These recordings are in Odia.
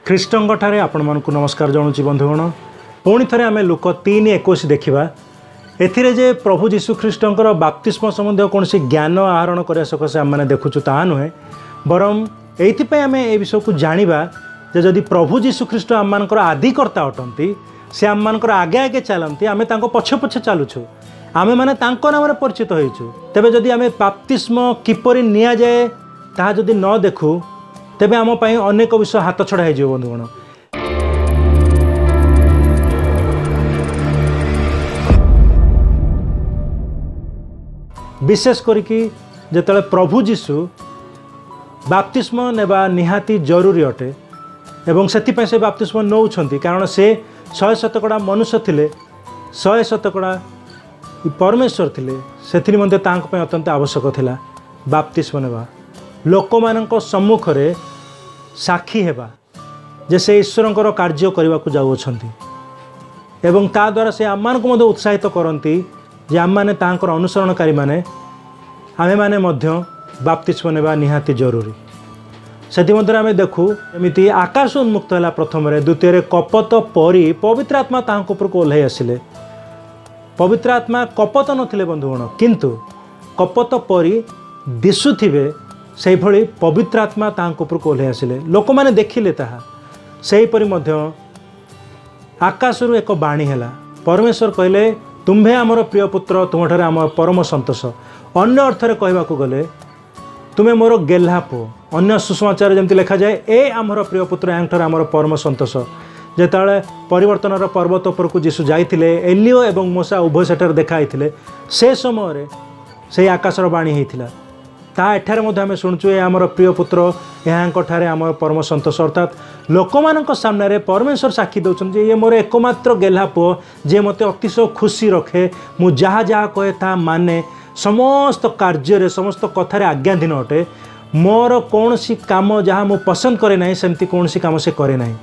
ଖ୍ରୀଷ୍ଟଙ୍କଠାରେ ଆପଣମାନଙ୍କୁ ନମସ୍କାର ଜଣାଉଛି ବନ୍ଧୁଗଣ। ପୁଣି ଥରେ ଆମେ ଲୂକ 3:21 ଦେଖିବା। ଏଥିରେ ଯେ ପ୍ରଭୁ ଯୀଶୁଖ୍ରୀଷ୍ଟଙ୍କର ବାପ୍ତିସ୍ମ ସମ୍ବନ୍ଧୀୟ କୌଣସି ଜ୍ଞାନ ଆହରଣ କରିବା ସକାଶେ ଆମେମାନେ ଦେଖୁଛୁ ତାହା ନୁହେଁ, ବରଂ ଏଇଥିପାଇଁ ଆମେ ଏ ବିଷୟକୁ ଜାଣିବା ଯେ ଯଦି ପ୍ରଭୁ ଯୀଶୁଖ୍ରୀଷ୍ଟ ଆମମାନଙ୍କର ଆଦିକର୍ତ୍ତା ଅଟନ୍ତି, ସେ ଆମମାନଙ୍କର ଆଗେ ଆଗେ ଚାଲନ୍ତି, ଆମେ ତାଙ୍କ ପଛେ ପଛେ ଚାଲୁଛୁ, ଆମେମାନେ ତାଙ୍କ ନାମରେ ପରିଚିତ ହେଇଛୁ। ତେବେ ଯଦି ଆମେ ବାପ୍ତିସ୍ମ କିପରି ନିଆଯାଏ ତାହା ଯଦି ନ ଦେଖୁ, ତେବେ ଆମ ପାଇଁ ଅନେକ ବିଷୟ ହାତ ଛଡ଼ା ହେଇଯିବ ବନ୍ଧୁଗଣ। ବିଶେଷ କରିକି ଯେତେବେଳେ ପ୍ରଭୁ ଯୀଶୁ ବାପ୍ତିସ୍ମ ନେବା ନିହାତି ଜରୁରୀ ଅଟେ ଏବଂ ସେଥିପାଇଁ ସେ ବାପ୍ତିସ୍ମ ନେଉଛନ୍ତି, କାରଣ ସେ 100 ଶତକଡ଼ା ମନୁଷ୍ୟ ଥିଲେ, 100 ଶତକଡ଼ା ପରମେଶ୍ୱର ଥିଲେ। ସେଥି ନିମନ୍ତେ ତାଙ୍କ ପାଇଁ ଅତ୍ୟନ୍ତ ଆବଶ୍ୟକ ଥିଲା ବାପ୍ତିସ୍ମ ନେବା, ଲୋକମାନଙ୍କ ସମ୍ମୁଖରେ ସାକ୍ଷୀ ହେବା ଯେ ସେ ଈଶ୍ୱରଙ୍କର କାର୍ଯ୍ୟ କରିବାକୁ ଯାଉଅଛନ୍ତି, ଏବଂ ତା ଦ୍ୱାରା ସେ ଆମମାନଙ୍କୁ ମଧ୍ୟ ଉତ୍ସାହିତ କରନ୍ତି ଯେ ଆମମାନେ ତାଙ୍କର ଅନୁସରଣକାରୀମାନେ, ଆମେମାନେ ମଧ୍ୟ ବାପ୍ତିସ୍ମ ନେବା ନିହାତି ଜରୁରୀ। ସେଥିମଧ୍ୟରେ ଆମେ ଦେଖୁ ଏମିତି ଆକାଶ ଉନ୍ମୁକ୍ତ ହେଲା ପ୍ରଥମରେ, ଦ୍ୱିତୀୟରେ କପୋତ ପରି ପବିତ୍ର ଆତ୍ମା ତାହାଙ୍କ ଉପରକୁ ଓହ୍ଲାଇ ଆସିଲେ। ପବିତ୍ର ଆତ୍ମା କପୋତ ନଥିଲେ ବନ୍ଧୁଗଣ, କିନ୍ତୁ କପୋତ ପରି ଦିଶୁଥିବେ ସେଇଭଳି ପବିତ୍ର ଆତ୍ମା ତାହାଙ୍କ ଉପରକୁ ଓହ୍ଲାଇ ଆସିଲେ, ଲୋକମାନେ ଦେଖିଲେ ତାହା। ସେହିପରି ମଧ୍ୟ ଆକାଶରୁ ଏକ ବାଣୀ ହେଲା, ପରମେଶ୍ୱର କହିଲେ ତୁମ୍ଭେ ଆମର ପ୍ରିୟ ପୁତ୍ର, ତୁମଠାରେ ଆମ ପରମ ସନ୍ତୋଷ। ଅନ୍ୟ ଅର୍ଥରେ କହିବାକୁ ଗଲେ ତୁମେ ମୋର ଗେହ୍ଲା ପୁଅ। ଅନ୍ୟ ସୁସମାଚାର ଯେମିତି ଲେଖାଯାଏ, ଏ ଆମର ପ୍ରିୟ ପୁତ୍ର, ଏହାଙ୍କଠାରେ ଆମର ପରମ ସନ୍ତୋଷ। ଯେତେବେଳେ ପରିବର୍ତ୍ତନର ପର୍ବତ ଉପରକୁ ଯୀଶୁ ଯାଇଥିଲେ, ଏଲିଓ ଏବଂ ମୋଶା ଉଭୟ ସେଠାରେ ଦେଖା ହେଇଥିଲେ, ସେ ସମୟରେ ସେଇ ଆକାଶର ବାଣୀ ହେଇଥିଲା। ତାହା ଏଠାରେ ମଧ୍ୟ ଆମେ ଶୁଣୁଛୁ, ଏ ଆମର ପ୍ରିୟ ପୁତ୍ର, ଏହାଙ୍କଠାରେ ଆମର ପରମ ସନ୍ତୋଷ। ଅର୍ଥାତ୍ ଲୋକମାନଙ୍କ ସାମ୍ନାରେ ପରମେଶ୍ୱର ସାକ୍ଷୀ ଦେଉଛନ୍ତି ଯେ ଇଏ ମୋର ଏକମାତ୍ର ଗେହ୍ଲା ପୁଅ, ଯିଏ ମୋତେ ଅତିଶୟ ଖୁସି ରଖେ, ମୁଁ ଯାହା ଯାହା କହେ ତାହା ମାନେ, ସମସ୍ତ କାର୍ଯ୍ୟରେ ସମସ୍ତ କଥାରେ ଆଜ୍ଞାଧୀନ ଅଟେ। ମୋର କୌଣସି କାମ ଯାହା ମୁଁ ପସନ୍ଦ କରେ ନାହିଁ, ସେମିତି କୌଣସି କାମ ସେ କରେ ନାହିଁ।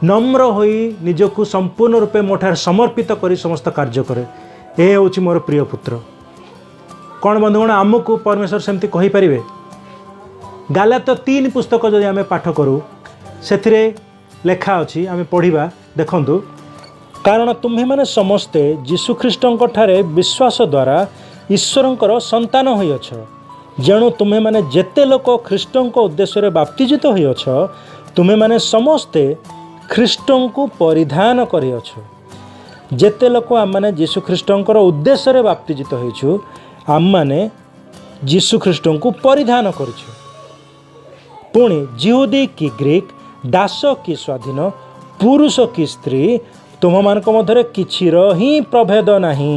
ନମ୍ର ହୋଇ ନିଜକୁ ସମ୍ପୂର୍ଣ୍ଣ ରୂପେ ମୋ ଠାରେ ସମର୍ପିତ କରି ସମସ୍ତ କାର୍ଯ୍ୟ କରେ। ଏ ହେଉଛି ମୋର ପ୍ରିୟ ପୁତ୍ର। କ'ଣ ବନ୍ଧୁଗଣ ଆମକୁ ପରମେଶ୍ୱର ସେମିତି କହିପାରିବେ? ଗାଲାତ୍ୟ 3 ପୁସ୍ତକ ଯଦି ଆମେ ପାଠ କରୁ, ସେଥିରେ ଲେଖା ଅଛି, ଆମେ ପଢ଼ିବା, ଦେଖନ୍ତୁ। କାରଣ ତୁମ୍ଭେମାନେ ସମସ୍ତେ ଯୀଶୁଖ୍ରୀଷ୍ଟଙ୍କ ଠାରେ ବିଶ୍ୱାସ ଦ୍ୱାରା ଈଶ୍ୱରଙ୍କର ସନ୍ତାନ ହୋଇଅଛ। ଯେଣୁ ତୁମ୍ଭେମାନେ ଯେତେ ଲୋକ ଖ୍ରୀଷ୍ଟଙ୍କ ଉଦ୍ଦେଶ୍ୟରେ ବାପ୍ତିଜିତ ହୋଇଅଛ, ତୁମ୍ଭେମାନେ ସମସ୍ତେ ଖ୍ରୀଷ୍ଟଙ୍କୁ ପରିଧାନ କରିଅଛ। ଯେତେ ଲୋକ ଆମମାନେ ଯୀଶୁଖ୍ରୀଷ୍ଟଙ୍କର ଉଦ୍ଦେଶ୍ୟରେ ବାପ୍ତିଜିତ ହୋଇଛୁ, ଆମମାନେ ଯୀଶୁଖ୍ରୀଷ୍ଟଙ୍କୁ ପରିଧାନ କରିଛୁ। ପୁଣି ଯିହୁଦୀ କି ଗ୍ରୀକ୍, ଦାସ କି ସ୍ୱାଧୀନ, ପୁରୁଷ କି ସ୍ତ୍ରୀ, ତୁମମାନଙ୍କ ମଧ୍ୟରେ କିଛିର ହିଁ ପ୍ରଭେଦ ନାହିଁ,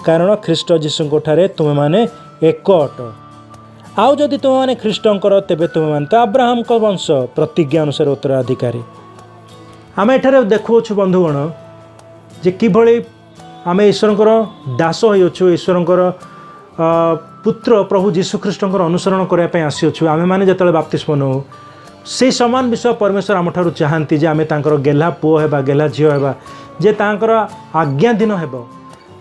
କାରଣ ଖ୍ରୀଷ୍ଟ ଯୀଶୁଙ୍କ ଠାରେ ତୁମେମାନେ ଏକ ଅଟ। ଆଉ ଯଦି ତୁମେମାନେ ଖ୍ରୀଷ୍ଟଙ୍କର, ତେବେ ତୁମେମାନେ ତ ଆବ୍ରାହାମଙ୍କ ବଂଶ, ପ୍ରତିଜ୍ଞା ଅନୁସାରେ ଉତ୍ତରାଧିକାରୀ। ଆମେ ଏଠାରେ ଦେଖୁଅଛୁ ବନ୍ଧୁଗଣ ଯେ କିଭଳି ଆମେ ଈଶ୍ୱରଙ୍କର ଦାସ ହୋଇଅଛୁ, ଈଶ୍ୱରଙ୍କର ପୁତ୍ର ପ୍ରଭୁ ଯୀଶୁଖ୍ରୀଷ୍ଟଙ୍କର ଅନୁସରଣ କରିବା ପାଇଁ ଆସିଅଛୁ। ଆମେମାନେ ଯେତେବେଳେ ବାପ୍ତିସ୍ମ ନେଉ, ସେଇ ସମାନ ବିଷୟ ପରମେଶ୍ୱର ଆମଠାରୁ ଚାହାନ୍ତି ଯେ ଆମେ ତାଙ୍କର ଗେହ୍ଲା ପୁଅ ହେବା, ଗେହ୍ଲା ଝିଅ ହେବା, ଯେ ତାଙ୍କର ଆଜ୍ଞାଧୀନ ହେବ,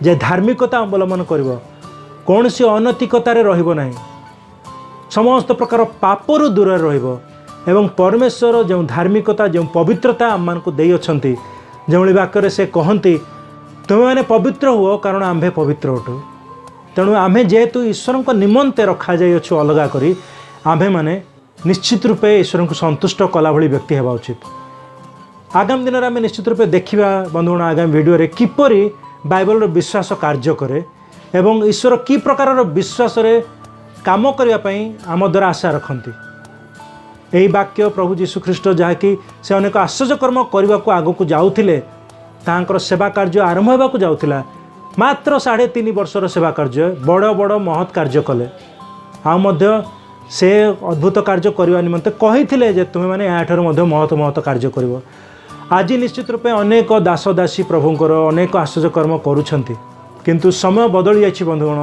ଯେ ଧାର୍ମିକତା ଅବଲମ୍ବନ କରିବ, କୌଣସି ଅନୈତିକତାରେ ରହିବ ନାହିଁ, ସମସ୍ତ ପ୍ରକାର ପାପରୁ ଦୂରରେ ରହିବ, ଏବଂ ପରମେଶ୍ୱର ଯେଉଁ ଧାର୍ମିକତା, ଯେଉଁ ପବିତ୍ରତା ଆମମାନଙ୍କୁ ଦେଇଅଛନ୍ତି, ଯେଉଁଭଳି ବାକ୍ୟରେ ସେ କହନ୍ତି ତୁମେମାନେ ପବିତ୍ର ହୁଅ କାରଣ ଆମ୍ଭେ ପବିତ୍ର ଅଟୁ। ତେଣୁ ଆମେ ଯେହେତୁ ଈଶ୍ୱରଙ୍କ ନିମନ୍ତେ ରଖାଯାଇଅଛୁ ଅଲଗା କରି, ଆମ୍ଭେମାନେ ନିଶ୍ଚିତ ରୂପେ ଈଶ୍ୱରଙ୍କୁ ସନ୍ତୁଷ୍ଟ କଲା ଭଳି ବ୍ୟକ୍ତି ହେବା ଉଚିତ। ଆଗାମୀ ଦିନରେ ଆମେ ନିଶ୍ଚିତ ରୂପେ ଦେଖିବା ବନ୍ଧୁଗଣ, ଆଗାମୀ ଭିଡ଼ିଓରେ କିପରି ବାଇବଲର ବିଶ୍ୱାସ କାର୍ଯ୍ୟ କରେ ଏବଂ ଈଶ୍ୱର କି ପ୍ରକାରର ବିଶ୍ୱାସରେ କାମ କରିବା ପାଇଁ ଆମ ଦ୍ୱାରା ଆଶା ରଖନ୍ତି। ଏହି ବାକ୍ୟ ପ୍ରଭୁ ଯୀଶୁଖ୍ରୀଷ୍ଟ ଯାହାକି ସେ ଅନେକ ଆଶ୍ଚର୍ଯ୍ୟକର୍ମ କରିବାକୁ ଆଗକୁ ଯାଉଥିଲେ, ତାଙ୍କର ସେବା କାର୍ଯ୍ୟ ଆରମ୍ଭ ହେବାକୁ ଯାଉଥିଲା, ମାତ୍ର 3.5 ବର୍ଷର ସେବା କାର୍ଯ୍ୟ ବଡ଼ ବଡ଼ ମହତ୍ କାର୍ଯ୍ୟ କଲେ। ଆଉ ମଧ୍ୟ ସେ ଅଦ୍ଭୁତ କାର୍ଯ୍ୟ କରିବା ନିମନ୍ତେ କହିଥିଲେ ଯେ ତୁମେମାନେ ଏହାଠାରୁ ମଧ୍ୟ ମହତ୍ ମହତ୍ କାର୍ଯ୍ୟ କରିବ। ଆଜି ନିଶ୍ଚିତ ରୂପେ ଅନେକ ଦାସ ଦାସୀ ପ୍ରଭୁଙ୍କର ଅନେକ ଆଶ୍ଚର୍ଯ୍ୟକର୍ମ କରୁଛନ୍ତି, କିନ୍ତୁ ସମୟ ବଦଳି ଯାଇଛି ବନ୍ଧୁଗଣ।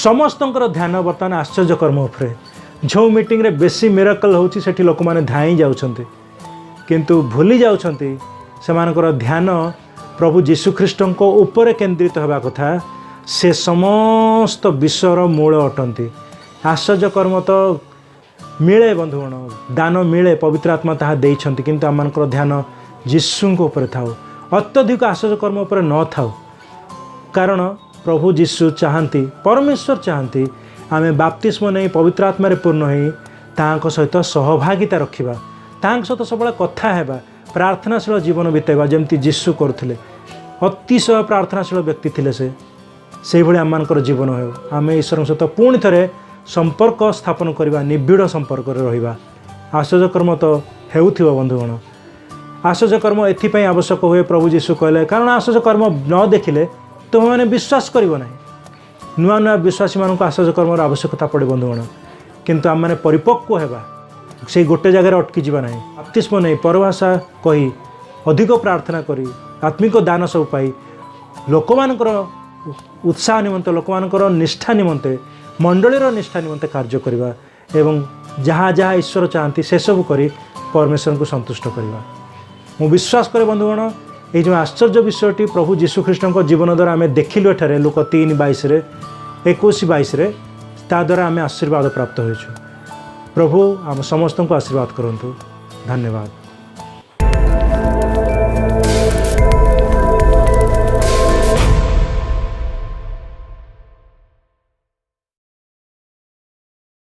ସମସ୍ତଙ୍କର ଧ୍ୟାନ ବର୍ତ୍ତମାନ ଆଶ୍ଚର୍ଯ୍ୟକର୍ମ ଉପରେ। ଯେଉଁ ମିଟିଂରେ ବେଶୀ ମିରାକଲ୍ ହେଉଛି ସେଠି ଲୋକମାନେ ଧାଇଁ ଯାଉଛନ୍ତି, କିନ୍ତୁ ଭୁଲି ଯାଉଛନ୍ତି ସେମାନଙ୍କର ଧ୍ୟାନ ପ୍ରଭୁ ଯୀଶୁଖ୍ରୀଷ୍ଟଙ୍କ ଉପରେ କେନ୍ଦ୍ରିତ ହେବା କଥା। ସେ ସମସ୍ତ ବିଷୟର ମୂଳ ଅଟନ୍ତି। ଆଶ୍ଚର୍ଯ୍ୟକର୍ମ ତ ମିଳେ ବନ୍ଧୁଗଣ, ଦାନ ମିଳେ, ପବିତ୍ର ଆତ୍ମା ତାହା ଦେଇଛନ୍ତି, କିନ୍ତୁ ଆମମାନଙ୍କର ଧ୍ୟାନ ଯୀଶୁଙ୍କ ଉପରେ ଥାଉ, ଅତ୍ୟଧିକ ଆଶ୍ଚର୍ଯ୍ୟ କର୍ମ ଉପରେ ନଥାଉ। କାରଣ ପ୍ରଭୁ ଯୀଶୁ ଚାହାନ୍ତି, ପରମେଶ୍ୱର ଚାହାନ୍ତି ଆମେ ବାପ୍ତିସ୍ମ ନେଇ ପବିତ୍ର ଆତ୍ମାରେ ପୂର୍ଣ୍ଣ ହେଇ ତାହାଙ୍କ ସହିତ ସହଭାଗିତା ରଖିବା, ତାହାଙ୍କ ସହିତ ସବୁବେଳେ କଥା ହେବା, ପ୍ରାର୍ଥନାଶୀଳ ଜୀବନ ବିତାଇବା, ଯେମିତି ଯୀଶୁ କରୁଥିଲେ। ଅତିଶୟ ପ୍ରାର୍ଥନାଶୀଳ ବ୍ୟକ୍ତି ଥିଲେ ସେ। ସେଇଭଳି ଆମମାନଙ୍କର ଜୀବନ ହେଉ। ଆମେ ଈଶ୍ୱରଙ୍କ ସହିତ ପୁଣି ଥରେ ସମ୍ପର୍କ ସ୍ଥାପନ କରିବା, ନିବିଡ଼ ସମ୍ପର୍କରେ ରହିବା। ଆଶ୍ଚର୍ଯ୍ୟ କର୍ମ ତ ହେଉଥିବ ବନ୍ଧୁଗଣ। ଆଶ୍ଚର୍ଯ୍ୟ କର୍ମ ଏଥିପାଇଁ ଆବଶ୍ୟକ ହୁଏ, ପ୍ରଭୁ ଯୀଶୁ କହିଲେ, କାରଣ ଆଶ୍ଚର୍ଯ୍ୟ କର୍ମ ନ ଦେଖିଲେ ତୁମେମାନେ ବିଶ୍ୱାସ କରିବ ନାହିଁ। ନୂଆ ନୂଆ ବିଶ୍ୱାସୀମାନଙ୍କୁ ଆଶ୍ଚର୍ଯ୍ୟ କର୍ମର ଆବଶ୍ୟକତା ପଡ଼େ ବନ୍ଧୁଗଣ, କିନ୍ତୁ ଆମେମାନେ ପରିପକ୍ୱ ହେବା, ସେଇ ଗୋଟେ ଜାଗାରେ ଅଟକିଯିବା ନାହିଁ। ବାପ୍ତିସ୍ମ ନେଇ, ପରଭାଷା କହି, ଅଧିକ ପ୍ରାର୍ଥନା କରି, ଆତ୍ମିକ ଦାନ ସବୁ ପାଇ ଲୋକମାନଙ୍କର ଉତ୍ସାହ ନିମନ୍ତେ, ଲୋକମାନଙ୍କର ନିଷ୍ଠା ନିମନ୍ତେ, ମଣ୍ଡଳୀର ନିଷ୍ଠା ନିମନ୍ତେ କାର୍ଯ୍ୟ କରିବା ଏବଂ ଯାହା ଯାହା ଈଶ୍ୱର ଚାହାନ୍ତି ସେସବୁ କରି ପରମେଶ୍ୱରଙ୍କୁ ସନ୍ତୁଷ୍ଟ କରିବା। ମୁଁ ବିଶ୍ୱାସ କରେ ବନ୍ଧୁଗଣ, ଏଇ ଯେଉଁ ଆଶ୍ଚର୍ଯ୍ୟ ବିଷୟଟି ପ୍ରଭୁ ଯୀଶୁଖ୍ରୀଷ୍ଟଙ୍କ ଜୀବନ ଦ୍ୱାରା ଆମେ ଦେଖିଲୁ ଏଠାରେ ଲୂକ 3:22ରେ, 21:22ରେ, ତା ଦ୍ୱାରା ଆମେ ଆଶୀର୍ବାଦ ପ୍ରାପ୍ତ ହୋଇଛୁ। ପ୍ରଭୁ ଆମ ସମସ୍ତଙ୍କୁ ଆଶୀର୍ବାଦ କରନ୍ତୁ। ଧନ୍ୟବାଦ।